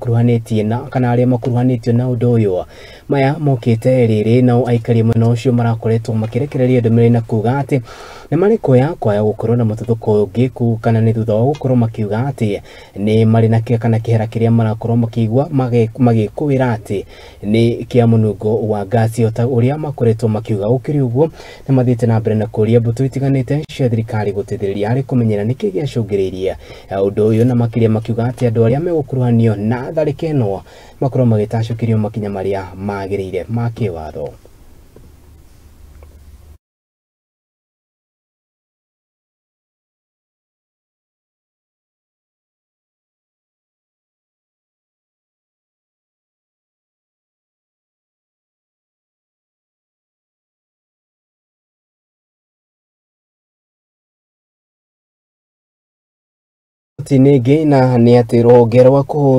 mekuruhanĩtie na kana arĩa makuruhanĩtio na ũndũ ũyũ. Maya mokĩte rĩrĩ nao aikari mwena ũcio marakoretwo makĩrekereria ndũmĩrĩri na kuga atĩ nĩ marĩ kuoya kwaya gũkorwo na mũtuthũko ũngĩ kana nĩ thutha wa gũkorwo makiuga atĩ nĩ marĩ na kana kĩhera kĩrĩa marakorwo makĩigua magĩkũĩra atĩ nĩ kĩa mũnungo wa ngasi ota ũrĩa makoretwo makiuga. Gũkĩrĩ ũguo nĩ mathiĩte na mbere na kũria mbũtũ itiganĩte cia thirikari gũteithĩrĩria harĩ kũmenyera nĩkĩ gĩacũngĩrĩirie ũndũ ũyũ, na makĩria makiuga atĩ andũ arĩa megũkuruhanio na tharĩka ĩno makorwo magĩtacũkĩrio makinya marĩa magĩrĩire ma kĩwatho. Ningĩ na nĩ atĩ rũhonge rwa kũhũrana